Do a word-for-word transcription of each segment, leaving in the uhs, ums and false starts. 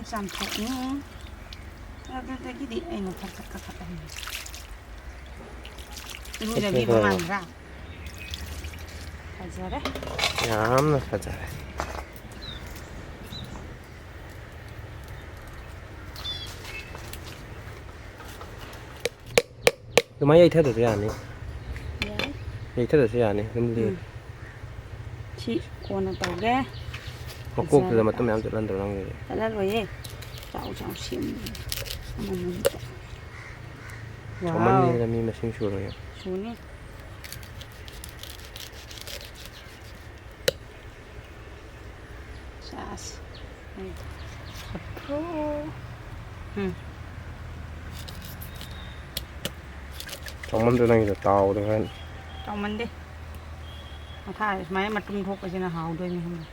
ꯆꯥꯝꯊꯣꯛꯏ꯫ ꯑꯗꯨꯗꯒꯤꯗꯤ ꯑꯩꯅ ꯊꯛ ꯊꯛ ꯀꯛꯊꯠꯂꯅꯤ꯫ ꯏꯔꯨꯖꯕꯤꯕ ꯐꯖꯔꯦ꯫ ꯃꯥꯟꯗ꯭ꯔꯥ? ꯐꯖꯔꯦ꯫ ꯌꯥꯝꯅ ꯐꯖꯔꯦ꯫ ꯑꯗꯨꯃꯥꯏꯅ ꯌꯩꯊꯗ꯭ꯔꯁꯨ ꯌꯥꯅꯤ꯫ ꯌꯥꯏ꯫ ꯌꯩꯊꯗ꯭ꯔꯁꯨ ꯌꯥꯅꯤ꯫ ꯑꯗꯨꯝ ꯂꯦ-, ꯎꯝ꯫ ꯁꯤ ꯀꯣꯟꯅ ꯇꯧꯒꯦ꯫ ꯃꯀꯣꯛꯇꯨꯗ ꯐꯖꯔꯦ꯫ ꯃꯇꯨꯝ ꯃꯌꯥꯝ ꯆꯠꯍꯟꯗ꯭ꯔꯣ ꯅꯪꯒꯤꯗꯤ? ꯆꯠꯍꯜꯂꯣꯏꯌꯦ꯫ ꯆꯥꯎ ꯆꯥꯎ ꯁꯦꯝꯕꯅꯦ꯫ ꯑꯃꯃꯝꯇ꯫ ꯋꯥꯎ꯫ ꯆꯥꯎꯃꯟꯒꯤꯗꯅ ꯃꯤ ꯃꯁꯤꯡ ꯁꯨꯔꯣꯏꯌꯦ꯫ ꯁꯨꯅꯤ꯫ ꯁꯥꯁ꯫ ꯎꯝ꯫ ꯈꯠꯊ꯭ꯔꯣ꯫ ꯎꯝ꯫ ꯆꯥꯎꯃꯟꯗ꯭ꯔꯣ ꯅꯪꯒꯤꯗꯣ? ꯇꯥꯎꯕꯗ ꯍꯣꯔꯦꯟ꯫ ꯆꯥꯎꯃꯟꯗꯦ꯫ ꯃꯈꯥ ꯁꯨꯃꯥꯏꯅ ꯃꯇꯨꯝ ꯊꯣꯛꯄꯁꯤꯅ ꯍꯥꯎꯗꯣꯏꯅꯤ ꯈꯪꯕ꯭ꯔꯥ?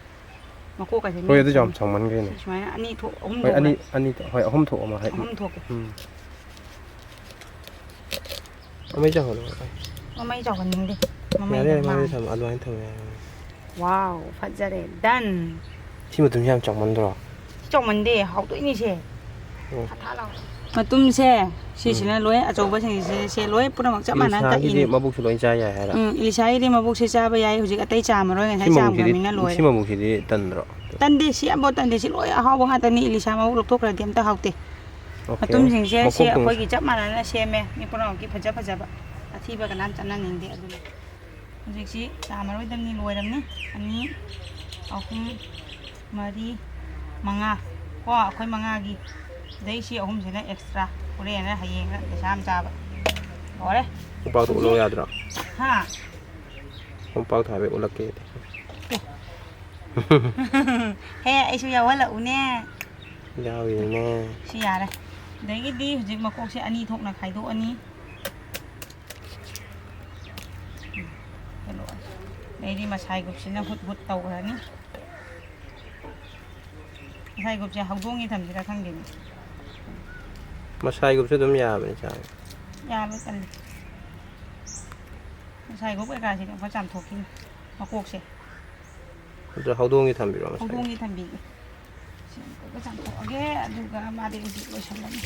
ꯃꯀꯣꯛꯀꯁꯦ ꯍꯣꯏ, ꯑꯗꯨ ꯌꯥꯝ ꯃꯦꯠꯄꯅꯤ꯫ ꯆꯥꯎꯃꯟꯈ꯭ꯔꯦꯅꯦ꯫ ꯁꯤ ꯁꯨꯃꯥꯏꯅ ꯑꯅꯤ ꯊꯣꯛ-, ꯑꯍꯨꯝ ꯍꯣꯏ, ꯊꯣꯛꯄ꯭ꯔꯥ? ꯑꯅꯤ, ꯑꯅꯤ ꯊꯣꯛ-, ꯍꯣꯏ, ꯑꯍꯨꯝ ꯊꯣꯛꯑꯣ ꯃꯈꯥꯏ꯫ ꯑꯍꯨꯝ ꯊꯣꯛꯀꯦ꯫ ꯎꯝ꯫ ꯃꯃꯩ ꯆꯥꯎꯍꯜꯂꯣ꯫ ꯃꯃꯩ ꯆꯥꯎꯍꯟꯅꯤꯡꯗꯦ꯫ ꯃꯃꯩ ꯌꯥꯔꯦ, ꯌꯥꯔꯦ, ꯃꯃꯩ ꯃꯥꯡꯉꯦ꯫ ꯊꯝꯃꯣ꯫ ꯑꯗꯨꯃꯥꯏꯅ ꯊꯝꯃꯣ, ꯌꯥꯔꯦ, ꯌꯥꯔꯦ꯫ ꯋꯥꯎ, ꯐꯖꯔꯦ꯫ Done꯫ ꯁꯤ ꯃꯇꯨꯝꯁꯦ ꯌꯥꯝ ꯆꯥꯎꯃꯟꯗ꯭ꯔꯣ? ꯁꯤ ꯆꯥꯎꯃꯟꯗꯦ, ꯍꯥꯎꯗꯣꯏꯅꯤꯁꯦ꯫ ꯎꯝ꯫ ꯊꯥ ꯊꯥ ꯂꯥꯎ꯫ ꯃꯇꯨꯝꯁꯦ ꯁꯤꯁꯤꯅ ꯎꯝ꯫ ꯂꯣꯏ, ꯑꯆꯧꯕꯁꯤꯡꯁꯦ ꯁꯦ ꯂꯣꯏ ꯄꯨꯝꯅꯃꯛ ꯆꯞ ꯃꯥꯟꯅꯅ ꯏꯂꯤꯁꯥꯒꯤꯗꯤ ꯀꯛꯏꯅꯤ꯫ ꯃꯕꯨꯛꯁꯨ ꯂꯣꯏ ꯆꯥ ꯌꯥꯏ ꯍꯥꯏꯔ? ꯎꯝ, ꯏꯂꯤꯁꯥꯒꯤꯗꯤ ꯃꯕꯨꯛꯁꯦ ꯆꯥꯕ ꯌꯥꯏ, ꯍꯧꯖꯤꯛ ꯑꯇꯩ ꯆꯥꯝꯃꯔꯣꯏ, ꯁꯤ ꯉꯁꯥꯏ ꯃꯕꯨꯛꯁꯤꯗꯤ, ꯆꯥꯝꯈ꯭ꯔꯕꯅꯤꯅ ꯂꯣꯏꯔꯦ꯫ ꯁꯤ ꯃꯕꯨꯛꯁꯤꯗꯤ ꯇꯟꯗ꯭ꯔꯣ? ꯇꯟꯗꯦ, ꯁꯤ ꯑꯝꯕꯣ ꯇꯟꯗꯦ, ꯁꯤ ꯂꯣꯏ ꯑꯍꯥꯎꯕ ꯉꯥꯛꯇꯅꯤ, ꯏꯂꯤꯁꯥ ꯃꯕꯨꯛ ꯂꯧꯊꯣꯛꯈ꯭ꯔꯗꯤ ꯑꯝꯇ ꯍꯥꯎꯇꯦ꯫ ꯑꯣꯀꯦ꯫ ꯃꯇꯨꯝꯁꯤꯡꯁꯦ ꯁꯤ ꯃꯀꯣꯛꯇꯨꯝ-, ꯑꯩꯈꯣꯏꯒꯤ ꯆꯞ ꯃꯥꯟꯅꯅ ꯁꯦꯝꯃꯦ, ꯃꯤ ꯄꯨꯝꯅꯃꯛꯀꯤ ꯐꯖ ꯐꯖꯕ, ꯑꯊꯤꯕ ꯀꯅꯥꯝ ꯆꯠꯅꯅꯤꯡꯗꯦ꯫ ꯑꯗꯨꯅ ꯍꯧꯖꯤꯛꯁꯤ ꯆꯥꯝꯃꯔꯣꯏꯗꯕꯅꯤ, ꯂꯣꯏꯔꯝꯅꯤ꯫ ꯑꯅꯤ, ꯑꯍꯨꯝ, ꯃꯔꯤ, ꯃꯉꯥ꯫ ꯀꯣ, ꯑꯩꯈꯣꯏ ꯃꯉꯥꯒꯤ꯫ ꯑꯗꯩ ꯁꯤ ꯑꯍꯨꯝꯁꯤꯅ extra꯫ ꯍꯣꯔꯦꯟꯅ ꯍꯌꯦꯡꯅ ꯄꯩꯁꯥ ꯑꯃ ꯆꯥꯕ꯫ ꯂꯣꯏꯔꯦ꯫ ꯈꯣꯡꯄꯥꯛꯇ ꯎꯠꯂꯣ ꯍꯧꯖꯤꯛ ꯌꯥꯗ꯭ꯔꯣ? ꯍꯥ? ꯈꯣꯡꯄꯥꯛꯇ ꯍꯥꯏꯐꯦꯠ ꯎꯠꯂꯛꯀꯦ꯫ ꯑꯦ꯫ ꯍꯦ, ꯑꯩꯁꯨ ꯌꯥꯎꯍꯜꯂꯛꯎꯅꯦ꯫ ꯌꯥꯎꯔꯤꯅꯦ꯫ ꯁꯤ ꯌꯥꯔꯦ꯫ ꯑꯗꯒꯤꯗꯤ ꯍꯧꯖꯤꯛ ꯃꯀꯣꯛꯁꯦ ꯑꯅꯤ ꯊꯣꯛꯅ ꯈꯥꯏꯗꯣꯛꯑꯅꯤ꯫ ꯎꯝ, ꯀꯩꯅꯣ, ꯑꯗꯩꯗꯤ ꯃꯁꯥꯏ ꯒ꯭ꯔꯨꯞꯁꯤꯅ ꯍꯨꯠ ꯍꯨꯠ ꯇꯧꯈ꯭ꯔꯅꯤ꯫ ꯃꯁꯥꯏ ꯒ꯭ꯔꯨꯞꯁꯦ ꯍꯧꯗꯣꯡꯒꯤ ꯊꯝꯁꯤꯔꯥ ꯈꯪꯗꯦꯅꯦ꯫ ꯃꯁꯥꯏ ꯒ꯭ꯔꯨꯞꯁꯨ ꯑꯗꯨꯝ ꯌꯥꯕꯅꯤ ꯆꯥꯕ꯫ ꯌꯥꯕ ꯇꯜꯂꯤ꯫ ꯃꯁꯥꯏ ꯒ꯭ꯔꯨꯞ ꯀꯩꯀꯥꯁꯤꯗꯤ ꯑꯃꯨꯛꯀ ꯆꯥꯝꯊꯣꯛꯈꯤꯅꯤ ꯃꯀꯣꯛꯁꯦ꯫ ꯑꯗꯨ ꯍꯧꯗꯣꯡꯒꯤ ꯊꯝꯕꯤꯔꯣ ꯃꯁꯥꯏ꯫ ꯍꯧꯗꯣꯡꯒꯤ ꯊꯝꯕꯤꯒꯦ꯫ ꯂꯣꯏꯅ ꯆꯥꯝꯊꯣꯛꯑꯒꯦ꯫ ꯑꯗꯨꯒ ꯃꯥꯗꯤ ꯍꯧꯖꯤꯛ ꯂꯣꯏꯁꯜꯂꯅꯤ꯫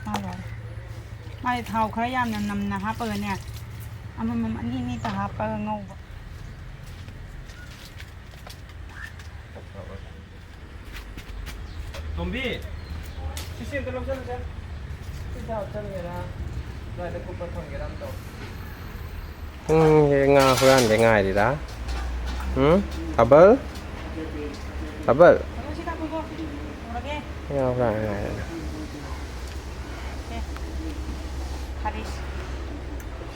ꯃꯥ ꯂꯣꯏꯔꯦ꯫ ꯃꯥꯗꯤ ꯊꯥꯎ ꯈꯔ ꯌꯥꯝꯅ ꯅꯝꯅ ꯍꯥꯞꯄꯒꯅꯦ, ꯑꯃꯃꯝ ꯑꯅꯤ ꯑꯅꯤꯇ ꯍꯥꯞꯄꯒ ꯉꯧꯕ꯫ ꯇꯣꯝꯕꯤ, ꯁꯤꯁꯤ ꯑꯝꯇ ꯂꯧꯁꯜꯂꯨꯁꯦ꯫ ꯁꯤꯗ ꯍꯥꯞꯆꯟꯒꯦꯔꯥ? ꯑꯗꯨꯋꯥꯏꯗ ꯀꯨꯞꯄ ꯊꯝꯒꯦꯔꯥ ꯑꯝꯇ ꯇꯧ꯫ ꯎꯝ, ꯉꯥ ꯍꯨꯔꯥꯟꯕ ꯉꯥꯏꯔꯤꯔꯥ? ꯎꯝ? ꯊꯥꯕꯜ? ꯊꯥꯕꯜ? ꯉꯥ ꯍꯨꯔꯥꯟꯕ ꯉꯥꯏꯔꯤꯔꯥ?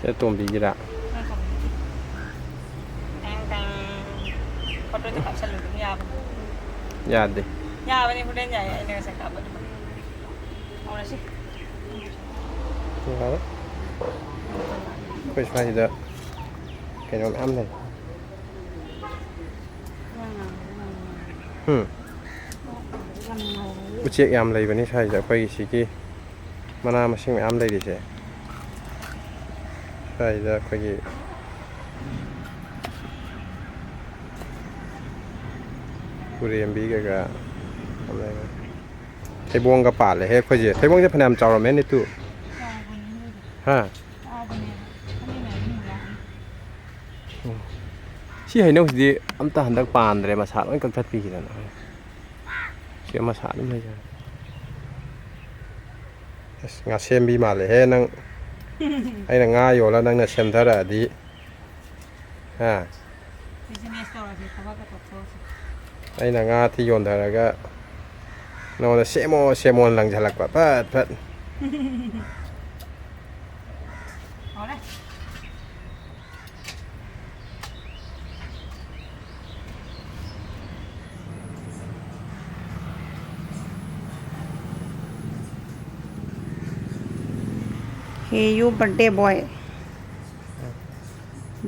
ꯁꯦ, ꯇꯣꯝꯕꯤꯒꯤꯔꯥ? ꯇꯦꯡ, ꯇꯦꯡ꯫ ꯐꯣꯇꯣꯁꯦ ꯀꯥꯞꯁꯜꯂꯨ ꯑꯗꯨꯝ ꯌꯥꯕꯅꯦ꯫ ꯌꯥꯗꯦ꯫ ꯌꯥꯕꯅꯦ, ꯍꯣꯔꯦꯟ ꯌꯥꯏ꯫ ꯑꯩꯅ ꯉꯁꯥꯏ ꯀꯥꯞꯄꯗꯣ꯫ ꯍꯧꯔꯁꯤ꯫ ꯌꯥꯔꯦ꯫ ꯑꯩꯈꯣꯏ ꯁ꯭ꯋꯥꯏꯁꯤꯗ ꯀꯩꯅꯣ ꯃꯌꯥꯝ ꯂꯩ꯫ ꯎꯝ꯫ ꯎꯆꯦꯛ ꯌꯥꯝ ꯂꯩꯕꯅꯤ ꯁ꯭ꯋꯥꯏꯁꯤꯗ, ꯑꯩꯈꯣꯏꯒꯤ ꯁꯤꯒꯤ ꯃꯅꯥ ꯃꯁꯤꯡ ꯃꯌꯥꯝ ꯂꯩꯔꯤꯁꯦ꯫ ꯁ꯭ꯋꯥꯏꯁꯤꯗ ꯑꯩꯈꯣꯏꯒꯤ ꯎꯔꯦꯝꯕꯤ ꯀꯩꯀꯥ ꯌꯥꯝ ꯂꯩꯕꯅꯤ꯫ ꯊꯩꯕꯣꯡꯒ ꯄꯥꯜꯂꯦꯍꯦ ꯑꯩꯈꯣꯏꯁꯦ꯫ ꯊꯩꯕꯣꯡꯁꯦ ꯐꯅꯌꯥꯝ ꯆꯥꯎꯔꯝꯃꯦ ꯅꯤꯇꯨ꯫ ꯍꯥ? ꯎꯝ꯫ ꯁꯤ ꯍꯩꯅꯧꯁꯤꯗꯤ ꯑꯝꯇ ꯍꯟꯗꯛ ꯄꯥꯟꯗ꯭ꯔꯦ, ꯃꯁꯥ ꯂꯣꯏ ꯀꯛꯊꯠꯄꯤꯈꯤꯗꯅ꯫ ꯁꯤ ꯃꯁꯥ ꯑꯗꯨꯝ ꯂꯩꯖꯔꯦ꯫ ꯑꯁ, ꯉꯥ ꯁꯦꯝꯕꯤ ꯃꯥꯜꯂꯦꯍꯦ ꯅꯪ꯫ ꯑꯩꯅ ꯉꯥ ꯌꯣꯜꯂ ꯅꯪꯅ ꯁꯦꯝꯊꯔꯛꯑꯗꯤ꯫ ꯍꯥ? ꯕꯤꯖꯤꯅꯦꯁ ꯇꯧꯔꯁꯦ, ꯊꯕꯛꯀ ꯇꯣꯛꯊꯣꯛꯑꯁꯦ꯫ ꯑꯩꯅ ꯉꯥ ꯊꯤ ꯌꯣꯟꯊꯔꯒ ꯅꯉꯣꯟꯗ ꯁꯦꯝꯃꯣ, ꯁꯦꯝꯃꯣꯅ ꯂꯪꯁꯤꯜꯂꯛꯄ꯫ ꯐꯠ, ꯐꯠ꯫ ꯍꯥꯎꯔꯦ꯫ Hey, you birthday boy.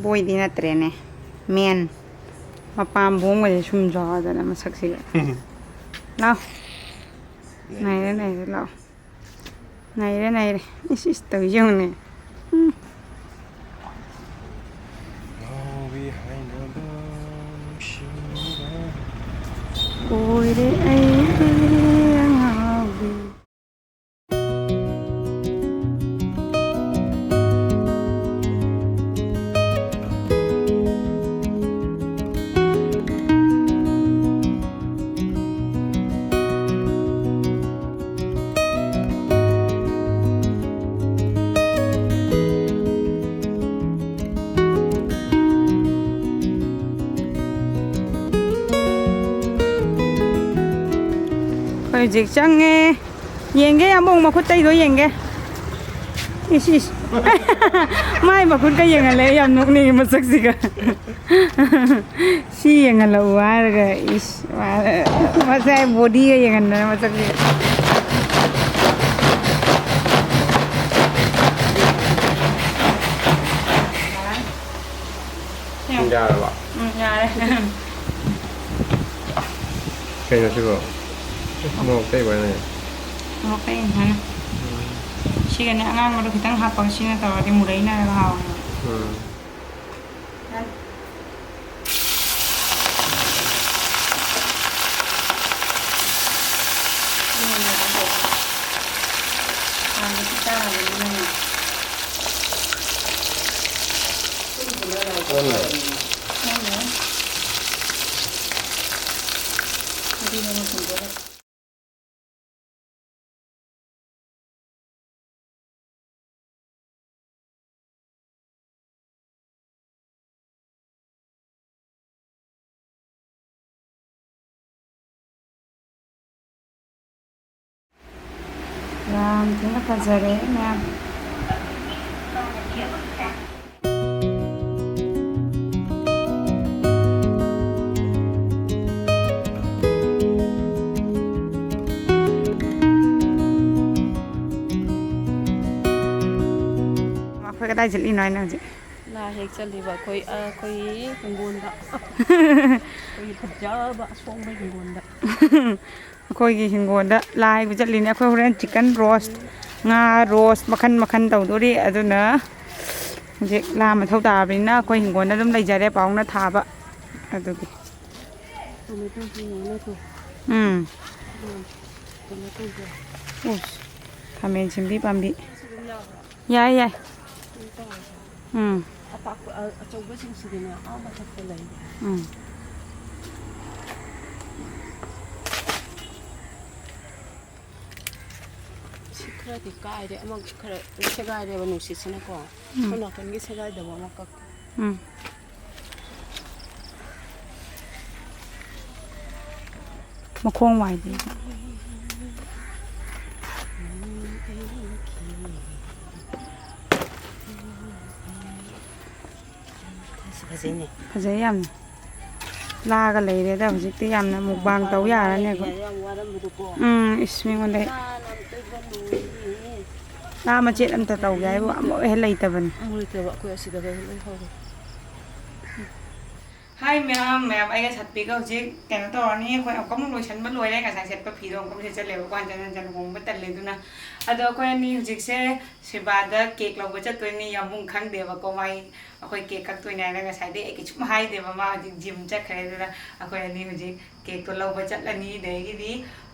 ꯕꯣꯏꯗꯤ ꯅꯠꯇ꯭ꯔꯦꯅꯦ꯫ ꯃꯦꯟ꯫ ꯃꯄꯥꯝ ꯕꯣꯝꯒꯁꯦ ꯁꯨꯝ ꯆꯥꯎꯗꯅ ꯃꯁꯛꯁꯤꯒ꯫ ꯂꯥꯎ꯫ ꯅꯩꯔꯦ, ꯅꯩꯔꯦ, ꯂꯥꯎ꯫ ꯅꯩꯔꯦ, ꯅꯩꯔꯦ꯫ ꯏꯁ, ꯏꯁ ꯇꯧꯔꯤꯁꯦ ꯌꯦꯡꯉꯨꯅꯦ꯫ ꯎꯝ꯫ ꯉꯥꯎꯕꯤ ꯍꯥꯏꯅꯕ ꯅꯨꯡꯁꯤꯕ꯫ ꯍꯧꯖꯤꯛ ꯆꯪꯉꯦ꯫ ꯌꯦꯡꯒꯦ, ꯑꯃꯨꯛ ꯃꯈꯨꯠ ꯇꯩꯗꯣ ꯌꯦꯡꯒꯦ꯫ ꯏꯁ, ꯏꯁ꯫ ꯃꯥꯏ ꯃꯈꯨꯠꯀ ꯌꯦꯡꯍꯜꯂꯦ, ꯌꯥꯝ ꯅꯣꯛꯅꯤꯡꯉꯦ ꯃꯁꯛꯁꯤꯒ꯫ ꯁꯤ ꯌꯦꯡꯍꯜꯂꯛꯎ ꯍꯥꯏꯔꯒ, ꯏꯁ, ꯃꯥ-, ꯃꯁꯥꯏ ꯕꯣꯗꯤꯒ ꯌꯦꯡꯍꯟꯗꯅ ꯃꯁꯛꯁꯤꯒ꯫ ꯌꯥꯔꯕ? ꯎꯝ, ꯌꯥꯔꯦ꯫ ꯀꯩꯅꯣ ꯁꯤꯕꯣ? ꯃꯣꯔꯣꯛ ꯑꯇꯩꯕ ꯍꯥꯏꯅꯦ꯫ ꯃꯣꯔꯣꯛ ꯑꯇꯩꯕ ꯍꯥꯏꯅ꯫ ꯎꯝ꯫ ꯁꯤꯒꯅꯦ ꯑꯉꯥꯡꯕꯗꯣ ꯈꯤꯇꯪ ꯍꯥꯞꯄꯒ ꯁꯤꯅ ꯇꯧꯔꯗꯤ ꯃꯨꯔꯩꯅꯔꯒ ꯍꯥꯎꯋꯦ꯫ ꯎꯝ꯫ ꯌꯥꯝ ꯊꯤꯅ ꯐꯖꯔꯦ ꯃꯌꯥꯝ꯫ ꯑꯩꯈꯣꯏ ꯀꯗꯥꯏ ꯆꯠꯂꯤꯅꯣ ꯍꯥꯏꯅ ꯍꯧꯖꯤꯛ? ꯂꯥ ꯍꯦꯛ ꯆꯠꯂꯤꯕ ꯑꯩꯈꯣꯏ, ꯑ, ꯑꯩꯈꯣꯏꯒꯤ ꯍꯤꯡꯒꯣꯜꯗ꯫ ꯑꯩꯈꯣꯏꯒꯤ ꯐꯖꯕ ꯑꯁꯣꯡꯕ ꯍꯤꯡꯒꯣꯜꯗ꯫ ꯑꯩꯈꯣꯏꯒꯤ ꯍꯤꯡꯒꯣꯜꯗ ꯂꯥ ꯍꯦꯛꯄ ꯆꯠꯂꯤꯅꯦ꯫ ꯑꯩꯈꯣꯏ ꯍꯣꯔꯦꯟ chicken roast, ꯉꯥ roast ꯃꯈꯟ ꯃꯈꯟ ꯇꯧꯗꯣꯔꯤ꯫ ꯑꯗꯨꯅ ꯍꯧꯖꯤꯛ ꯂꯥ ꯃꯊꯧ ꯇꯥꯔꯕꯅꯤꯅ ꯑꯩꯈꯣꯏ ꯍꯤꯡꯒꯣꯜꯗ ꯑꯗꯨꯝ ꯂꯩꯖꯔꯦ, ꯄꯥꯎꯅ ꯊꯥꯕ꯫ ꯑꯗꯨꯒꯤ꯫ ꯎꯝ꯫ ꯎꯁ, ꯈꯥꯃꯦꯟ ꯁꯤꯟꯕꯤ ꯄꯥꯝꯕꯤ꯫ ꯌꯥꯏ, ꯌꯥꯏ꯫ ꯎꯝ꯫ ꯑꯄꯥꯛꯄ, ꯑ-, ꯑꯆꯧꯕꯁꯤꯡꯁꯤꯗꯤꯅꯦ, ꯑꯥ ꯃꯊꯛꯇ ꯂꯩ꯫ ꯎꯝ꯫ ꯁꯤ ꯈꯔꯗꯤ ꯀꯥꯏꯔꯦ, ꯑꯃ ꯈꯔ ꯁꯦꯒꯥꯏꯔꯦꯕ ꯅꯨꯡꯁꯤꯠꯁꯤꯅꯀꯣ꯫ ꯎꯝ꯫ ꯁꯣꯝ ꯅꯥꯀꯟꯒꯤ ꯁꯦꯒꯥꯏꯗꯕ ꯑꯃꯈꯛ꯫ ꯎꯝ꯫ ꯃꯈꯣꯡ ꯋꯥꯏꯗꯦ꯫ ꯐꯖꯩꯅꯦ꯫ ꯐꯖꯩ ꯌꯥꯝꯅ꯫ ꯂꯥꯒ ꯂꯩꯔꯦꯗ ꯍꯧꯖꯤꯛꯇꯤ꯫ ꯌꯥꯝꯅ ꯃꯨꯛꯕꯥꯡ ꯇꯧ ꯌꯥꯔꯅꯤ ꯑꯩꯈꯣꯏ꯫ ꯌꯥꯝ ꯋꯥꯔꯝꯕꯗꯣꯀꯣ꯫ ꯎꯝ, ꯏꯁ, ꯃꯤꯉꯣꯟꯗ ꯆꯥꯅ ꯑꯝꯇ ꯏꯕ ꯂꯣꯏꯔꯦꯅꯦ꯫ ꯂꯥ ꯃꯆꯦꯠ ꯑꯝꯇ ꯇꯧꯒꯦ ꯍꯥꯏꯕꯨ ꯑꯃꯐꯥꯎ ꯍꯦꯛ ꯂꯩꯇꯕꯅꯤ꯫ ꯑꯃꯨꯛ ꯂꯩꯇꯕ ꯑꯩꯈꯣꯏ ꯑꯁꯤꯗ ꯂꯣꯏ ꯍꯧꯔꯦ꯫ ꯍꯥꯏ ꯃꯌꯥꯝ, ꯃꯌꯥꯝ ꯑꯩꯒ ꯁꯠꯄꯤꯒ ꯍꯧꯖꯤꯛ ꯀꯩꯅꯣ ꯇꯧꯔꯅꯤ꯫ ꯑꯩꯈꯣꯏ ꯑꯃꯨꯛꯀ ꯑꯃꯨꯛ ꯂꯣꯏꯁꯟꯕ ꯂꯣꯏꯔꯦ꯫ ꯉꯁꯥꯏ ꯁꯦꯠꯄ ꯐꯤꯗꯣ ꯑꯃꯨꯛꯀ ꯑꯃꯨꯛ ꯁꯦꯠꯆꯜꯂꯦꯕꯀꯣ, ꯍꯟꯖꯟ ꯍꯟꯖꯟ ꯍꯣꯡꯕ ꯇꯜꯂꯦ꯫ ꯑꯗꯨꯅ ꯑꯗꯣ ꯑꯩꯈꯣꯏ ꯑꯅꯤ ꯍꯧꯖꯤꯛꯁꯦ ꯁꯤꯕꯥꯗ ꯀꯦꯛ ꯂꯧꯕ ꯆꯠꯇꯣꯏꯅꯤ꯫ ꯌꯥꯝꯕꯨꯡ ꯈꯪꯗꯦꯕꯀꯣ, ꯃꯥꯏ ꯑꯩꯈꯣꯏ ꯀꯦꯛ ꯀꯛꯇꯣꯏꯅꯦ ꯍꯥꯏꯅ ꯉꯁꯥꯏꯗꯩ ꯑꯩ ꯀꯩꯁꯨꯝ ꯍꯥꯏꯗꯦꯕ꯫ ꯃꯥ ꯍꯧꯖꯤꯛ ꯖꯤꯝ ꯆꯠꯈ꯭ꯔꯦ꯫ ꯑꯗꯨꯅ ꯑꯩꯈꯣꯏ ꯑꯅꯤ ꯍꯧꯖꯤꯛ ꯀꯦꯛꯇꯣ ꯂꯧꯕ ꯆꯠꯂꯅꯤ꯫ ꯑꯗꯒꯤꯗꯤ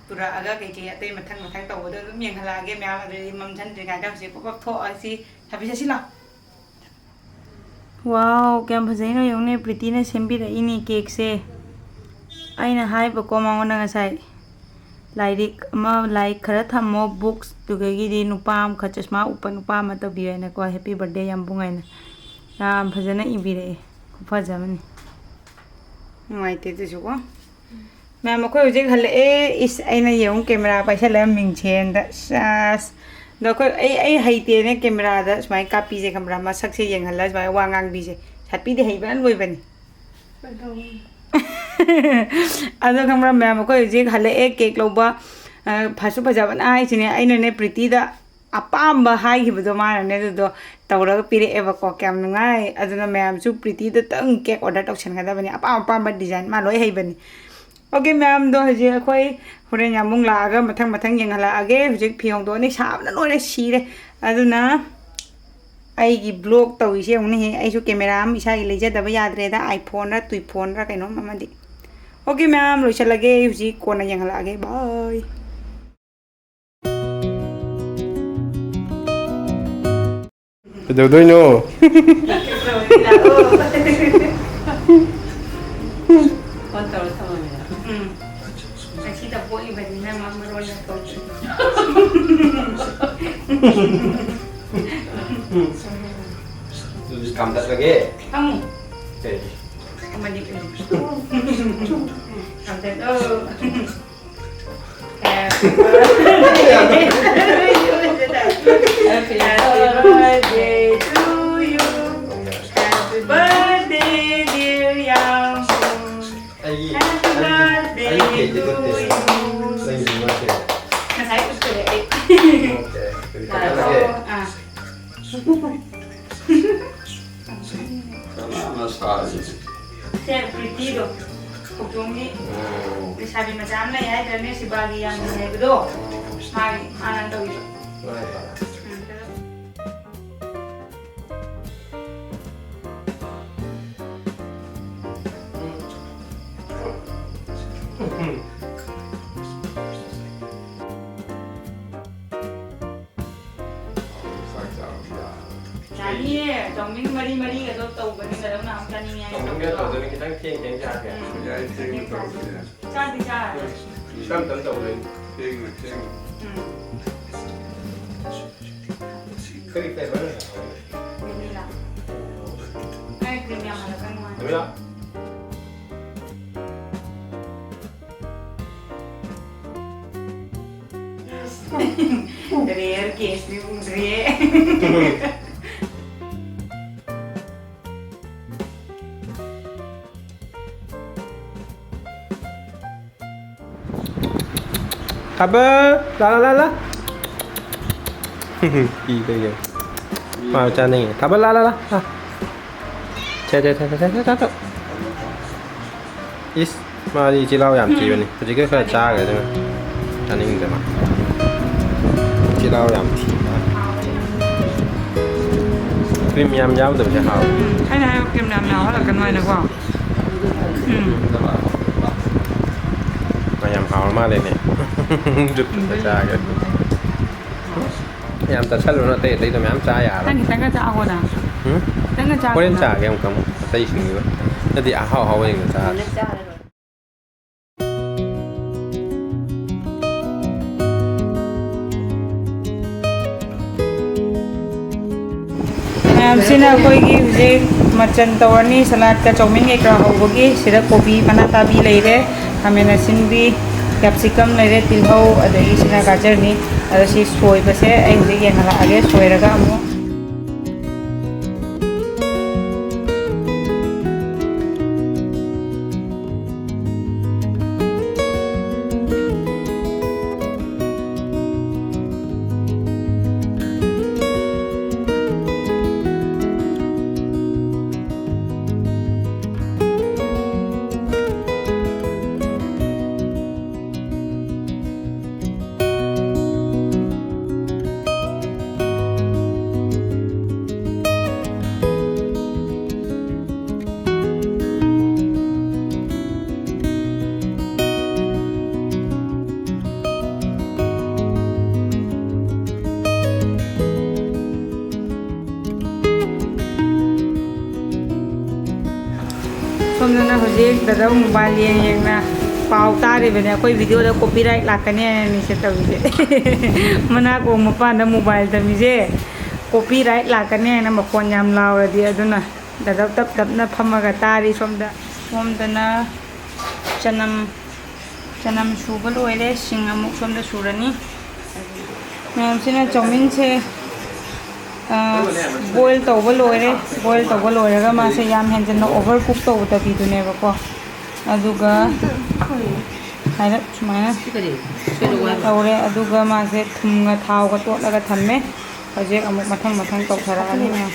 ꯄꯨꯔꯛꯑꯒ ꯀꯩꯀꯩ ꯑꯇꯩ ꯃꯊꯪ ꯃꯊꯪ ꯇꯧꯕꯗꯣ ꯑꯗꯨꯝ ꯌꯦꯡꯍꯜꯂꯛꯑꯒꯦ ꯃꯌꯥꯝ꯫ ꯑꯗꯨꯗꯤ ꯃꯝꯁꯟꯗ꯭ꯔꯤꯉꯩꯗ ꯍꯧꯖꯤꯛ ꯄꯞ ꯄꯞ ꯊꯣꯛꯑꯁꯤ꯫ ꯁꯥꯕꯤ, ꯆꯠꯁꯤ ꯂꯥꯎ꯫ ꯋꯥꯎ, ꯀꯌꯥꯝ ꯐꯖꯩꯅꯣ ꯌꯦꯡꯉꯨꯅꯦ, ꯄ꯭ꯔꯤꯇꯤꯅ ꯁꯦꯝꯕꯤꯔꯛꯏꯅꯦ ꯀꯦꯛꯁꯦ꯫ ꯑꯩꯅ ꯍꯥꯏꯕꯀꯣ ꯃꯉꯣꯟꯗ ꯉꯁꯥꯏ, "ꯂꯥꯏꯔꯤꯛ ꯑꯃ, ꯂꯥꯏꯔꯤꯛ ꯈꯔ ꯊꯝꯃꯣ, ꯕꯨꯛꯁ", ꯑꯗꯨꯗꯒꯤꯗꯤ ꯅꯨꯄꯥ ꯑꯃꯈꯛ, ꯆꯁꯃꯥ ꯎꯞꯄ ꯅꯨꯄꯥ ꯑꯃ ꯇꯧꯕꯤꯌꯨ ꯍꯥꯏꯅꯀꯣ, "ꯍꯦꯄꯤ ꯕꯔꯊꯗꯦ ꯌꯥꯝꯕꯨꯡ" ꯍꯥꯏꯅ ꯌꯥꯝ ꯐꯖꯅ ꯏꯕꯤꯔꯛꯑꯦ꯫ ꯈꯨꯐꯖ ꯑꯃꯅꯤ꯫ ꯅꯨꯡꯉꯥꯏꯇꯦ ꯑꯗꯨꯁꯨꯀꯣ꯫ ꯃꯌꯥꯝ, ꯑꯩꯈꯣꯏ ꯍꯧꯖꯤꯛ ꯍꯜꯂꯛꯑꯦ꯫ ꯏꯁ, ꯑꯩꯅ ꯌꯦꯡꯉꯨ, ꯀꯦꯃꯦꯔꯥ ꯄꯥꯏꯁꯜꯂꯒ ꯃꯤꯡꯁꯦꯟꯗ꯫ ꯁꯥꯁ꯫ ꯑꯗꯣ ꯑꯩꯈꯣꯏ, ꯑꯩ, ꯑꯩ ꯍꯩꯇꯦꯅ ꯀꯦꯃꯦꯔꯥꯗ ꯁꯨꯃꯥꯏꯅ ꯀꯥꯞꯄꯤꯁꯦ, ꯈꯪꯕ꯭ꯔꯥ? ꯃꯁꯛꯁꯦ ꯌꯦꯡꯍꯜꯂꯒ ꯁꯨꯃꯥꯏꯅ ꯋꯥ ꯉꯥꯡꯕꯤꯁꯦ꯫ ꯁꯥꯠꯄꯤꯗꯤ ꯍꯩꯕꯅ ꯂꯣꯏꯕꯅꯤ꯫ ꯑꯗꯣ ꯈꯪꯕ꯭ꯔꯥ ꯃꯌꯥꯝ, ꯑꯩꯈꯣꯏ ꯍꯧꯖꯤꯛ ꯍꯜꯂꯛꯑꯦ ꯀꯦꯛ ꯂꯧꯕ꯫ ꯑ, ꯐꯁꯨ ꯐꯖꯕꯅ ꯍꯥꯏꯁꯤꯅꯦ꯫ ꯑꯩꯅꯅꯦ ꯄ꯭ꯔꯤꯇꯤꯗ ꯑꯄꯥꯝꯕ ꯍꯥꯏꯈꯤꯕꯗꯣ ꯃꯥꯅꯅꯦ ꯑꯗꯨꯗꯣ ꯇꯧꯔꯒ ꯄꯤꯔꯛꯑꯦꯕꯀꯣ꯫ ꯀꯌꯥꯝ ꯅꯨꯡꯉꯥꯏ꯫ ꯑꯗꯨꯅ ꯃꯌꯥꯝꯁꯨ ꯄ꯭ꯔꯤꯇꯤꯗꯇꯪ ꯀꯦꯛ ꯑꯣꯔꯗꯔ ꯇꯧꯁꯟꯒꯗꯕꯅꯤ꯫ ꯑꯄꯥꯝ ꯑꯄꯥꯝꯕ ꯗꯤꯖꯥꯏꯟ ꯃꯥ ꯂꯣꯏ ꯍꯩꯕꯅꯤ꯫ ꯑꯣꯀꯦ ꯃꯌꯥꯝꯗꯣ, ꯍꯧꯖꯤꯛ ꯑꯩꯈꯣꯏ ꯍꯣꯔꯦꯟ ꯌꯥꯝꯕꯨꯡ ꯂꯥꯛꯑꯒ ꯃꯊꯪ ꯃꯊꯪ ꯌꯦꯡꯍꯜꯂꯛꯑꯒꯦ꯫ ꯍꯧꯖꯤꯛ ꯐꯤ ꯍꯣꯡꯗꯣꯛꯑꯅꯤ, ꯁꯥꯕꯅ ꯂꯣꯏꯔꯦ, ꯁꯤꯔꯦ꯫ ꯑꯗꯨꯅ ꯑꯩꯒꯤ ꯕ꯭ꯂꯣꯛ ꯇꯧꯔꯤꯁꯦ ꯌꯦꯡꯉꯨꯅꯦꯍꯦ꯫ ꯑꯩꯁꯨ ꯀꯦꯃꯦꯔꯥ ꯑꯃ ꯏꯁꯥꯒꯤ ꯂꯩꯖꯗꯕ ꯌꯥꯗ꯭ꯔꯦꯗ, ꯑꯥꯏꯐꯣꯟꯔ ꯇꯨꯏꯐꯣꯟꯔ ꯀꯩꯅꯣꯝ ꯑꯃꯗꯤ꯫ ꯑꯣꯀꯦ ꯃꯌꯥꯝ, ꯂꯣꯏꯁꯤꯜꯂꯒꯦ꯫ ꯑꯩ ꯍꯧꯖꯤꯛ ꯀꯣꯟꯅ ꯌꯦꯡꯍꯜꯂꯛꯑꯒꯦ꯫ ꯕꯥꯏ꯫ ꯀꯩꯗꯧꯗꯣꯏꯅꯣ? ꯐꯣꯟ ꯇꯧꯔ ꯊꯝꯃꯝꯃꯤꯔꯣ? ꯎꯝ꯫ ꯉꯁꯤꯗ ꯄꯣꯛꯏꯕꯅꯤꯅ ꯃꯥ ꯃꯔꯣꯟ ꯌꯥꯝ ꯊꯣꯛꯇ꯭ꯔꯤ꯫ ꯑꯗꯨꯗꯤ ꯀꯥꯝꯊꯠꯂꯒꯦ꯫ ꯑꯃꯨꯛ꯫ ꯀꯩ? ꯑꯃꯗꯤ ꯀꯩ? ꯀꯥꯝꯊꯠꯂꯣ꯫ Happy birthday to you. Happy birthday to you. Happy birthday ꯀꯅꯥꯅ ꯁꯥꯔꯤꯁꯦ? ꯁꯦ ꯄ꯭ꯔꯤꯇꯤꯗꯣ, ꯈꯣꯡꯖꯣꯝꯒꯤ ꯑꯣ꯫ ꯂꯩꯁꯥꯕꯤ ꯃꯆꯥ ꯑꯃ ꯂꯩ ꯍꯥꯏꯗ꯭ꯔꯅꯦ, ꯁꯤꯕꯥꯒꯤ ꯌꯥꯝ ꯅꯨꯡꯉꯥꯏꯕꯗꯣ꯫ ꯑꯣ꯫ ꯃꯥꯒꯤ, ꯃꯥꯅ ꯇꯧꯔꯤꯕ꯫ ꯍꯣꯏ, ꯍꯣꯏ꯫ ꯎꯝ, ꯀꯩꯅꯣ꯫ ꯌꯥꯅꯤꯌꯦ, ꯆꯧꯃꯤꯟ ꯃꯔꯤ ꯃꯔꯤꯒꯗꯣ ꯇꯧꯕꯅꯤ, ꯀꯩꯗꯧ ꯅꯍꯥꯟ ꯆꯥꯅꯤꯡꯉꯦ ꯍꯥꯏꯅ ꯆꯧꯃꯤꯟꯒ ꯇꯧꯕꯗꯣ? ꯇꯧꯗꯣꯏꯅꯤ, ꯈꯤꯇꯪ ꯊꯦꯡ ꯊꯦꯡ ꯆꯥꯒꯦ꯫ ꯎꯝ꯫ ꯌꯥꯏ, ꯊꯦꯡꯅ ꯇꯧꯔꯁꯨ ꯌꯥꯏ꯫ ꯆꯥꯗꯤ ꯆꯥꯔꯦ꯫ ꯇꯞ ꯇꯞ ꯇꯧꯗꯣꯏꯅꯤ꯫ ꯊꯦꯡꯅ, ꯊꯦꯡꯅ꯫ ꯎꯝ꯫ ꯀꯔꯤ flavor ꯅꯣ? ꯚꯦꯅꯤꯂꯥ꯫ ꯅꯪ cream ꯌꯥꯝꯍꯜꯂꯛꯀꯅꯨ ꯍꯥꯏ꯫ ꯚꯦꯅꯤꯂꯥ? Rare case ꯅꯤ, ꯎꯗ꯭ꯔꯤꯌꯦ꯫ ꯊꯥꯕꯜ, ꯂꯥ, ꯂꯥ, ꯂꯥ, ꯂꯥ꯫ ꯄꯤꯕꯩꯅꯦ꯫ ꯃꯥ ꯆꯥꯅꯤꯡꯉꯦ꯫ ꯊꯥꯕꯜ, ꯂꯥ, ꯂꯥ, ꯂꯥ, ꯂꯥ꯫ ꯁꯦ, ꯁꯦ, ꯁꯦ꯫ ꯏꯁ, ꯃꯥꯗꯤ ꯆꯤꯜꯍꯥꯎ ꯌꯥꯝ ꯊꯤꯕꯅꯤ꯫ ꯍꯧꯖꯤꯛꯀꯤ ꯈꯔ ꯆꯥꯈ꯭ꯔꯦ ꯑꯗꯨꯅ꯫ ꯆꯥꯅꯤꯡꯗꯦ ꯃꯥ꯫ ꯆꯤꯜꯍꯥꯎ ꯌꯥꯝ ꯊꯤ꯫ Cream ꯌꯥꯝ ꯌꯥꯎꯗꯕꯁꯦ ꯍꯥꯎꯋꯦ꯫ ꯎꯝ, ꯑꯩꯅ ꯍꯥꯏꯕ cream ꯌꯥꯝ ꯌꯥꯎꯍꯜꯂꯛꯀꯅꯨ ꯍꯥꯏꯅꯀꯣ꯫ ꯎꯝ꯫ ꯃꯥ ꯌꯥꯝ ꯍꯥꯎꯔ ꯃꯥꯜꯂꯦꯅꯦ꯫ ꯆꯥꯒꯦ꯫ ꯌꯥꯝ ꯆꯥꯁꯜꯂꯨꯅꯨ, ꯑꯇꯩ ꯑꯇꯩꯗꯣ ꯃꯌꯥꯝ ꯆꯥ ꯌꯥꯔꯣꯏ꯫ ꯅꯪ ꯈꯤꯇꯪꯒ ꯆꯥꯒꯣꯅ꯫ ꯎꯝ? ꯈꯤꯇꯪꯒ ꯆꯥꯒꯣꯅ꯫ ꯍꯣꯔꯦꯟ ꯆꯥꯒꯦ ꯑꯃꯨꯛꯇꯪ, ꯑꯇꯩꯁꯤꯡꯗꯨꯒ꯫ ꯅꯠꯇꯦ, ꯑꯍꯥꯎ ꯑꯍꯥꯎꯕꯁꯤꯡꯗꯣ ꯆꯥꯔꯁꯤ꯫ ꯃꯌꯥꯝꯁꯤꯅ ꯑꯩꯈꯣꯏꯒꯤ ꯍꯧꯖꯤꯛ ꯃꯆꯟ ꯇꯧꯔꯅꯤ, ꯁꯂꯥꯗꯀ ꯆꯧꯃꯤꯟ ꯀꯩꯀꯥ ꯍꯧꯕꯒꯤ꯫ ꯁꯤꯗ ꯀꯣꯕꯤ ꯃꯅꯥ ꯇꯥꯕꯤ ꯂꯩꯔꯦ, ꯈꯥꯃꯦꯟ ꯑꯁꯤꯟꯕꯤ, capsicum ꯂꯩꯔꯦ, ꯇꯤꯜꯍꯧ, ꯑꯗꯒꯤ ꯁꯤꯅ ꯒꯥꯖꯔꯅꯤ꯫ ꯑꯗꯣ ꯁꯤ ꯁꯣꯏꯕꯁꯦ ꯑꯩ ꯍꯧꯖꯤꯛ ꯌꯦꯡꯍꯜꯂꯛꯑꯒꯦ, ꯁꯣꯏꯔꯒ ꯑꯃꯨꯛ꯫ ꯁꯣꯝꯗꯅ ꯍꯧꯖꯤꯛ ꯗꯥꯗꯥ ꯃꯣꯕꯥꯏꯜ ꯌꯦꯡ ꯌꯦꯡꯅ ꯄꯥꯎ ꯇꯥꯔꯤꯕꯅꯦ꯫ ꯑꯩꯈꯣꯏ ꯚꯤꯗꯤꯑꯣꯗ ꯀꯣꯄꯤꯔꯥꯏꯠ ꯂꯥꯛꯀꯅꯤ ꯍꯥꯏꯅꯅꯤꯁꯦ ꯇꯧꯔꯤꯁꯦ꯫ ꯃꯅꯥꯀꯣꯡ ꯃꯄꯥꯟꯗ ꯃꯣꯕꯥꯏꯜ ꯊꯝꯃꯤꯁꯦ ꯀꯣꯄꯤꯔꯥꯏꯠ ꯂꯥꯛꯀꯅꯤ ꯍꯥꯏꯅ ꯃꯈꯣꯟ ꯌꯥꯝ ꯂꯥꯎꯔꯗꯤ꯫ ꯑꯗꯨꯅ ꯗꯥꯗꯥ ꯇꯞ ꯇꯞꯅ ꯐꯝꯃꯒ ꯇꯥꯔꯤ꯫ ꯁꯣꯝꯗ, ꯁꯣꯝꯗꯅ ꯆꯅꯝ, ꯆꯅꯝ ꯁꯨꯕ ꯂꯣꯏꯔꯦ꯫ ꯁꯤꯡ ꯑꯃꯨꯛ ꯁꯣꯝꯗ ꯁꯨꯔꯅꯤ꯫ ꯃꯌꯥꯝꯁꯤꯅ ꯆꯧꯃꯤꯟꯁꯦ ꯕꯣꯏꯜ ꯇꯧꯕ ꯂꯣꯏꯔꯦ꯫ ꯕꯣꯏꯜ ꯇꯧꯕ ꯂꯣꯏꯔꯒ ꯃꯥꯁꯦ ꯌꯥꯝ ꯍꯦꯟꯖꯟꯅ ꯑꯣꯚꯔ ꯀꯨꯛ ꯇꯧꯗꯕꯤꯗꯨꯅꯦꯕꯀꯣ꯫ ꯑꯗꯨꯒ ꯍꯥꯏꯔꯞ ꯁꯨꯃꯥꯏꯅ ꯇꯧꯔꯦ꯫ ꯑꯗꯨꯒ ꯃꯥꯁꯦ ꯊꯨꯝꯒ ꯊꯥꯎꯒ ꯇꯣꯠꯂꯒ ꯊꯝꯃꯦ꯫ ꯍꯧꯖꯤꯛ ꯑꯃꯨꯛ ꯃꯊꯪ ꯃꯊꯪ ꯇꯧꯊꯔꯛꯑꯅꯤ ꯃꯌꯥꯝ꯫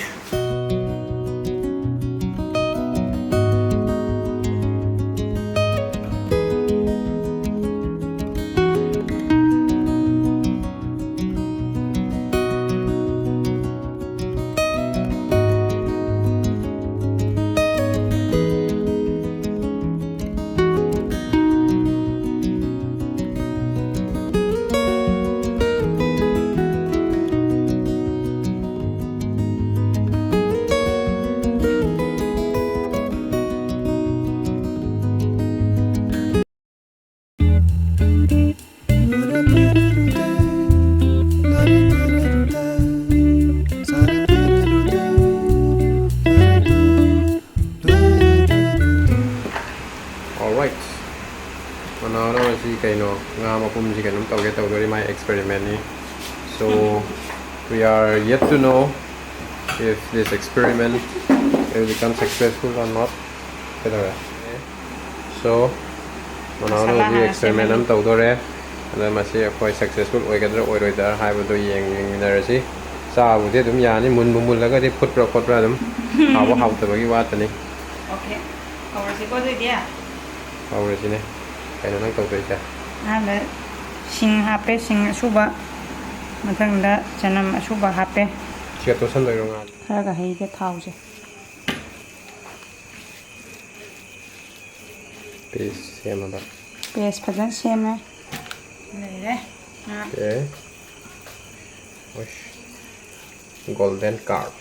Alright. ꯃꯅꯥꯎꯅ ꯉꯁꯤ ꯀꯩꯅꯣ, ꯉꯥ ꯃꯄꯨꯝꯁꯤ ꯀꯩꯅꯣꯝ ꯇꯧꯒꯦ ꯇꯧꯗꯣꯔꯤ, my experiment ꯅꯤ꯫ So, we are yet to know if this experiment will become successful or not. ꯀꯩꯗꯧꯔꯦ? So, ꯃꯅꯥꯎꯅ ꯃꯁꯥꯂꯥ ꯍꯧꯖꯤꯛ ꯍꯥꯟꯅ experiment ꯁꯦꯝꯃꯅꯤ꯫ ꯑꯃ ꯇꯧꯗꯣꯔꯦ꯫ ꯑꯗ ꯃꯁꯤ ꯑꯩꯈꯣꯏ successful ꯑꯣꯏꯒꯗ꯭ꯔꯥ ꯑꯣꯏꯔꯣꯏꯗ꯭ꯔꯥ ꯍꯥꯏꯕꯗꯣ ꯌꯦꯡ-, ꯌꯦꯡꯃꯤꯟꯅꯔꯁꯤ꯫ ꯆꯥꯕꯨꯗꯤ ꯑꯗꯨꯝ ꯌꯥꯅꯤ, ꯃꯨꯟꯕꯨ ꯃꯨꯜꯂꯒꯗꯤ ꯐꯨꯠꯄ꯭ꯔꯥ ꯈꯣꯠꯄ꯭ꯔꯥ ꯑꯗꯨꯝ ꯍꯥꯎꯕ ꯍꯥꯎꯇꯕꯒꯤ ꯋꯥꯇꯅꯤ꯫ Okay, ꯍꯧꯔꯁꯤꯀꯣ ꯑꯗꯨꯑꯣꯏꯗꯤ꯫ ꯍꯧꯔꯁꯤꯅꯦ꯫ ꯀꯩꯅꯣ ꯅꯪ ꯇꯧꯗꯣꯏꯁꯦ? ꯑꯍꯥꯟꯕ ꯁꯤꯡ ꯍꯥꯞꯄꯦ, ꯁꯤꯡ ꯑꯁꯨꯕ, ꯃꯊꯪꯗ ꯆꯅꯝ ꯑꯁꯨꯕ ꯍꯥꯞꯄꯦ꯫ ꯁꯤꯒ ꯇꯣꯠꯁꯟꯗꯣꯏꯔꯣ ꯉꯥ? ꯈꯔꯒ ꯍꯩꯒꯦ ꯊꯥꯎꯁꯦ꯫ Paste ꯁꯦꯝꯃꯕ? Paste ꯐꯖꯅ ꯁꯦꯝꯃꯦ꯫ ꯂꯩꯔꯦ꯫ ꯉꯥ꯫ Okay. ꯎꯏꯁ꯫ Golden carp꯫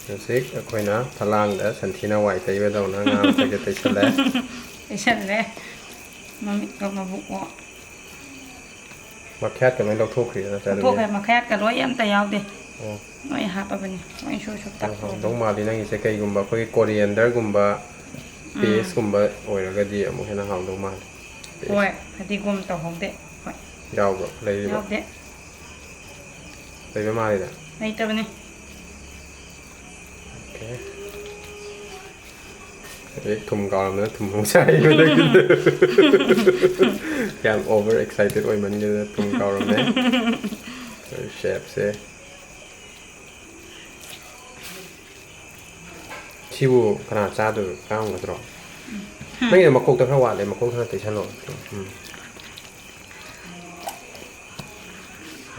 ꯍꯧꯖꯤꯛ ꯑꯩꯈꯣꯏꯅ ꯐꯂꯥꯡꯗ ꯁꯟꯊꯤꯅ ꯋꯥꯏ ꯇꯩꯕꯗꯧꯅ ꯉꯥ ꯃꯊꯛꯇ ꯇꯩꯁꯜꯂꯦ꯫ ꯇꯩꯁꯜꯂꯦ꯫ ꯃꯃꯤꯠꯀ ꯃꯕꯨꯛꯑꯣ꯫ ꯃꯈ꯭ꯌꯥꯠꯀ ꯂꯣꯏ ꯂꯧꯊꯣꯛꯈ꯭ꯔꯤꯔ ꯅꯠꯇ꯭ꯔꯒ ꯂꯧꯊꯣꯛꯈ꯭ꯔꯦ, ꯃꯈ꯭ꯌꯥꯠꯀ ꯂꯣꯏ ꯑꯝꯇ ꯌꯥꯎꯗꯦ꯫ ꯑꯣ꯫ ꯂꯣꯏ ꯍꯥꯞꯄꯕꯅꯤ, ꯂꯣꯏ ꯁꯨ ꯁꯨ ꯌꯥꯝ ꯇꯛꯈ꯭ꯔꯕꯅꯤ꯫ ꯍꯥꯎꯗꯧ ꯃꯥꯜꯂꯤ ꯅꯪꯒꯤꯁꯦ꯫ ꯀꯩꯒꯨꯝꯕ ꯑꯩꯈꯣꯏꯒꯤ coriander ꯒꯨꯝꯕ, ꯎꯝ꯫ Paste ꯀꯨꯝꯕ ꯑꯣꯏꯔꯒꯗꯤ ꯑꯃꯨꯛ ꯍꯦꯟꯅ ꯍꯥꯎꯗꯧ ꯃꯥꯜꯂꯤ꯫ Paste꯫ ꯍꯣꯏ, ꯐꯗꯤꯒꯣꯝ ꯇꯧꯍꯧꯗꯦ꯫ ꯍꯣꯏ꯫ ꯌꯥꯎꯕ꯭ꯔꯣ? ꯂꯩꯔꯤꯕꯣ? ꯌꯥꯎꯗꯦ꯫ ꯂꯩꯕ ꯃꯥꯜꯂꯤꯗ꯫ ꯂꯩꯇꯕꯅꯤ꯫ Okay꯫ ꯑꯩ ꯊꯨꯝ ꯀꯥꯎꯔꯝꯗꯅ ꯊꯨꯝ ꯑꯃꯨꯛ ꯆꯥꯏꯕꯗꯒꯤ꯫ ꯌꯥꯝ over excited ꯑꯣꯏꯃꯟꯒꯤꯗꯅ ꯊꯨꯝ ꯀꯥꯎꯔꯝꯃꯦ꯫ Chef ꯁꯦ꯫ ꯁꯤꯕꯨ ꯀꯅꯥ ꯆꯥꯗꯣꯏ, ꯆꯥꯔꯝꯒꯗ꯭ꯔꯣ? ꯅꯪꯒꯤꯗꯣ ꯃꯀꯣꯛꯇ ꯈꯔ ꯋꯥꯠꯂꯦ, ꯃꯀꯣꯛꯇ ꯈꯔ ꯇꯩꯁꯜꯂꯣ꯫ ꯎꯝ꯫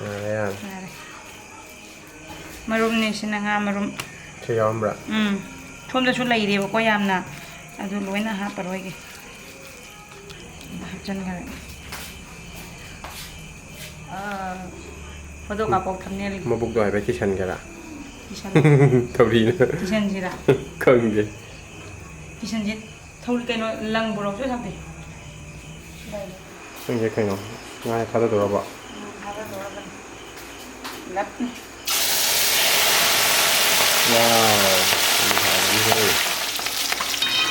ꯌꯥꯔꯦ, ꯌꯥꯔꯦ꯫ ꯌꯥꯔꯦ꯫ ꯃꯔꯨꯝꯅꯦ ꯁꯤꯅ, ꯉꯥ ꯃꯔꯨꯝ꯫ ꯁꯤ ꯌꯥꯎꯔꯝꯕ꯭ꯔꯥ? ꯎꯝ꯫ ꯁꯣꯝꯗꯁꯨ ꯂꯩꯔꯦꯕꯀꯣ ꯌꯥꯝꯅ꯫ ꯑꯗꯨ ꯂꯣꯏꯅ ꯍꯥꯞꯄꯔꯣꯏꯒꯦ꯫ ꯍꯥꯞꯆꯤꯟꯈ꯭ꯔꯒꯦ꯫ ꯑꯥ, photo ꯀꯥꯞꯄꯧ, thumbnail ꯒꯤ꯫ ꯃꯕꯨꯛꯇꯣ ꯍꯥꯏꯐꯦꯠ ꯀꯤꯁꯟꯒꯦꯔꯥ? ꯀꯤꯁꯜꯂꯣ꯫ ꯊꯧꯔꯤꯅ꯫ ꯀꯤꯁꯟꯁꯤꯔꯥ? ꯈꯪꯗꯦ꯫ ꯀꯤꯁꯟꯁꯤ ꯊꯧꯔꯤ ꯀꯩꯅꯣ ꯂꯪꯕ꯭ꯔꯣ? ꯆꯣꯏ ꯊꯝꯗꯦ꯫ ꯈꯪꯗꯦ ꯀꯩꯅꯣ꯫ ꯉꯥ ꯊꯥꯗꯗꯧꯔꯕꯣ? ꯎꯝ, ꯊꯥꯗꯗꯧꯔꯕꯅꯤ꯫ ꯄꯨꯂꯞꯅꯤ꯫ Wow, ꯌꯥꯝ ꯍꯥꯎꯔꯅꯤꯍꯦ꯫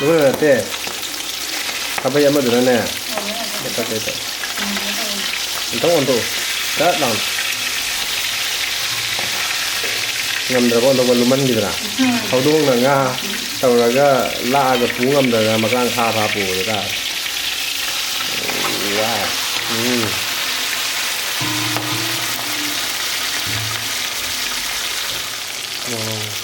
ꯑꯗꯨꯅ ꯅꯠꯇꯦ, ꯈꯥꯕꯩ ꯑꯃꯗꯨꯅꯅꯦ꯫ ꯑꯣ, ꯅꯠꯇꯦ, ꯅꯠꯇꯦ꯫ ꯅꯠꯇꯦ, ꯅꯠꯇꯦ꯫ ꯎꯝ, ꯅꯠꯇꯦ꯫ ꯑꯝꯇꯪ ꯑꯣꯟꯊꯣꯛꯎ꯫ ꯆꯠ ꯂꯥꯎꯅ꯫ ꯉꯝꯗ꯭ꯔꯕ ꯑꯣꯟꯊꯣꯛꯄ, ꯂꯨꯝꯃꯟꯈꯤꯗꯅ꯫ ꯎꯝ꯫ ꯍꯧꯗꯣꯡꯅ ꯉꯥ ꯇꯧꯔꯒ ꯂꯥꯛꯑꯒ ꯄꯨ ꯉꯝꯗꯗꯅ ꯃꯆꯥ ꯐꯥ ꯐꯥ ꯄꯨꯕꯗꯣ ꯇꯥꯔꯦ꯫ ꯋꯥꯎ꯫ ꯎꯝ꯫ ꯋꯥꯎ꯫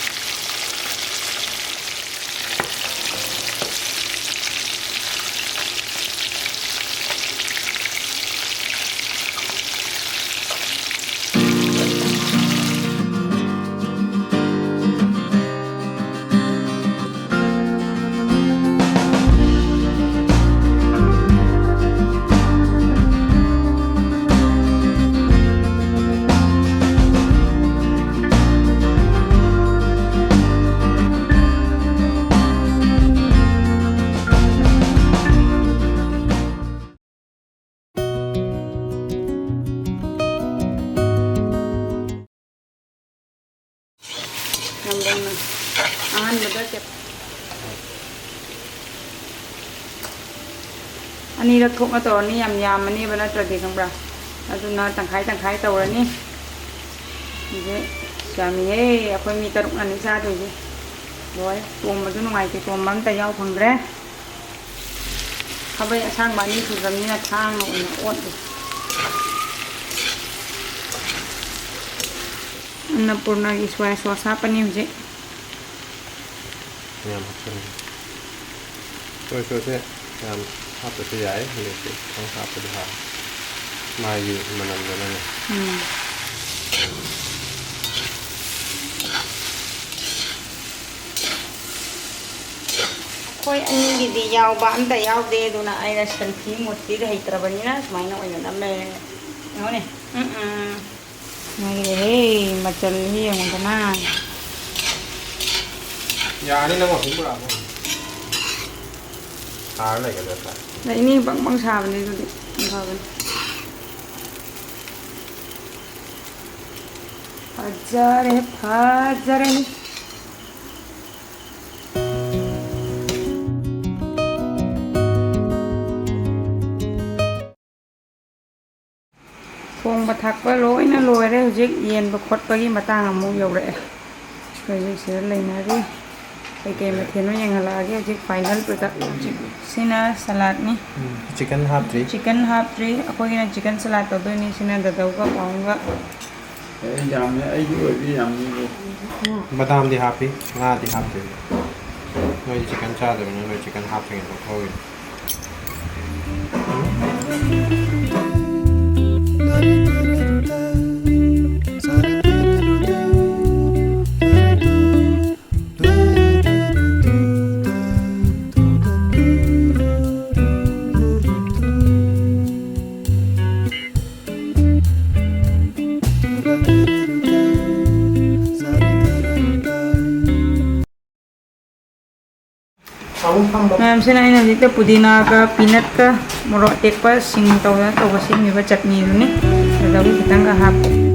ꯑꯍꯥꯟꯕꯗ ꯆꯦꯞ-, ꯑꯅꯤꯔꯛ ꯊꯣꯛꯅ ꯇꯧꯔꯅꯤ, ꯌꯥꯝ ꯌꯥꯝꯃꯅꯦꯕ ꯅꯠꯇ꯭ꯔꯗꯤ, ꯈꯪꯕ꯭ꯔꯥ? ꯑꯗꯨꯅ ꯇꯪꯈꯥꯏ ꯇꯪꯈꯥꯏ ꯇꯧꯔꯅꯤ꯫ ꯑꯗꯨ ꯌꯥꯝꯃꯤꯍꯦ, ꯑꯩꯈꯣꯏ ꯃꯤ ꯇꯔꯨꯛꯅꯅꯤ ꯆꯥꯗꯣꯏꯁꯦ꯫ ꯂꯣꯏꯔꯦ, ꯇꯣꯝꯕꯁꯨ ꯅꯨꯡꯉꯥꯏꯇꯦ, ꯇꯣꯝꯕ ꯑꯝꯇ ꯌꯥꯎ ꯐꯪꯗ꯭ꯔꯦ꯫ ꯈꯥꯕꯩ ꯑꯁꯥꯡꯕ ꯑꯅꯤ ꯁꯨꯗ꯭ꯔꯕꯅꯤꯅ ꯊꯥꯡꯅ ꯑꯣꯏꯅ ꯑꯣꯠꯂꯤ꯫ ꯑꯟꯅꯄꯨꯔꯅꯥꯒꯤ ꯁꯣꯌꯥ ꯁꯣꯁ ꯍꯥꯞꯄꯅꯤ ꯍꯧꯖꯤꯛ꯫ ꯌꯥꯝ ꯍꯥꯞꯆꯤꯟꯕ꯫ ꯁꯣꯏ ꯁꯣꯏꯁꯦ ꯌꯥꯝ ꯍꯥꯞꯄꯁꯨ ꯌꯥꯏ, ꯍꯧꯖꯤꯛꯇꯤ ꯈꯤꯇꯪ ꯍꯥꯞꯄꯗꯤ ꯍꯥꯎꯏ꯫ ꯃꯥꯒꯤ ꯃꯅꯝꯗꯨꯅꯅꯦ꯫ ꯎꯝ꯫ ꯑꯩꯈꯣꯏ ꯑꯅꯤꯒꯤꯗꯤ ꯌꯥꯎꯕ ꯑꯝꯇ ꯌꯥꯎꯗꯦ, ꯑꯗꯨꯅ ꯑꯩꯅ ꯁꯦꯜꯐꯤ ꯃꯨꯠꯇꯤꯗ ꯍꯩꯇ꯭ꯔꯕꯅꯤꯅ ꯁꯨꯃꯥꯏꯅ ꯑꯣꯏꯅ ꯅꯝꯃꯦ꯫ ꯌꯦꯡꯉꯨꯅꯦ꯫ ꯎꯝ ꯎꯝ꯫ ꯉꯥꯏꯔꯦꯍꯦ, ꯃꯆꯜꯁꯤ ꯌꯦꯡꯉꯨꯗꯅ꯫ ꯌꯥꯔꯅꯤ, ꯅꯪ ꯋꯥꯛꯀꯤꯡ ꯄꯨꯔꯛꯑꯕꯣ? ꯁꯥꯔ ꯂꯩꯒꯗ꯭ꯔꯥ ꯁꯥꯔ? ꯑꯗ ꯏꯅꯦ ꯕꯪ ꯕꯪ ꯁꯥꯕꯅꯦ ꯑꯗꯨꯗꯤ꯫ ꯐꯕꯅꯦ꯫ ꯐꯖꯔꯦ, ꯐꯖꯔꯦ꯫ ꯊꯣꯡꯕ ꯊꯥꯛꯄ ꯂꯣꯏꯅ ꯂꯣꯏꯔꯦ꯫ ꯍꯧꯖꯤꯛ ꯌꯦꯟꯕ ꯈꯣꯠꯄꯒꯤ ꯃꯇꯥꯡ ꯑꯃꯨꯛ ꯌꯧꯔꯛꯑꯦ꯫ ꯑꯩꯈꯣꯏ ꯍꯧꯖꯤꯛ ꯁꯤꯗ ꯂꯩꯅꯔꯤ꯫ ꯀꯩꯀꯩ ꯃꯊꯦꯜꯅꯣ ꯌꯦꯡꯍꯜꯂꯛꯑꯒꯦ꯫ ꯍꯧꯖꯤꯛ ꯐꯥꯏꯅꯦꯜ ꯄ꯭ꯔꯗꯛ꯫ ꯁꯤꯅ ꯁꯂꯥꯗꯅꯤ꯫ ꯎꯝ, ꯆꯤꯀꯟ ꯍꯥꯞꯇ꯭ꯔꯤ꯫ ꯆꯤꯀꯟ ꯍꯥꯞꯇ꯭ꯔꯤ꯫ ꯑꯩꯈꯣꯏꯒꯤꯅ ꯆꯤꯀꯟ ꯁꯂꯥꯗ ꯇꯧꯗꯣꯏꯅꯤ꯫ ꯁꯤꯅ ꯗꯗꯧꯒ ꯄꯥꯎꯟꯒ꯫ ꯑꯦ, ꯌꯥꯝꯃꯦ꯫ ꯑꯩꯒꯤ ꯑꯣꯏꯕ ꯌꯥꯝꯃꯦ꯫ ꯕꯗꯥꯝꯗꯤ ꯍꯥꯞꯄꯤ, ꯉꯥꯗꯤ ꯍꯥꯞꯇꯦ꯫ ꯅꯣꯏꯗꯤ ꯆꯤꯀꯟ ꯆꯥꯗꯕꯅꯤꯅ ꯅꯣꯏ ꯆꯤꯀꯟ ꯍꯥꯞꯇ꯭ꯔꯤꯉꯩꯗ ꯂꯧꯊꯣꯛꯍꯧꯔꯤꯅꯤ꯫ ꯃꯌꯥꯝꯁꯤꯅ ꯑꯩꯅ ꯍꯧꯖꯤꯛꯇ ꯄꯨꯗꯤꯅꯥꯒ ꯄꯤꯅꯠꯀ ꯃꯣꯔꯣꯛ ꯑꯇꯦꯛꯄ ꯁꯤꯡ ꯇꯧꯗꯅ ꯇꯧꯕ ꯁꯦꯝꯃꯤꯕ ꯆꯠꯅꯤꯗꯨꯅꯤ꯫ ꯑꯗꯨꯗꯒꯤ ꯈꯤꯇꯪꯒ ꯍꯥꯞꯄꯦ꯫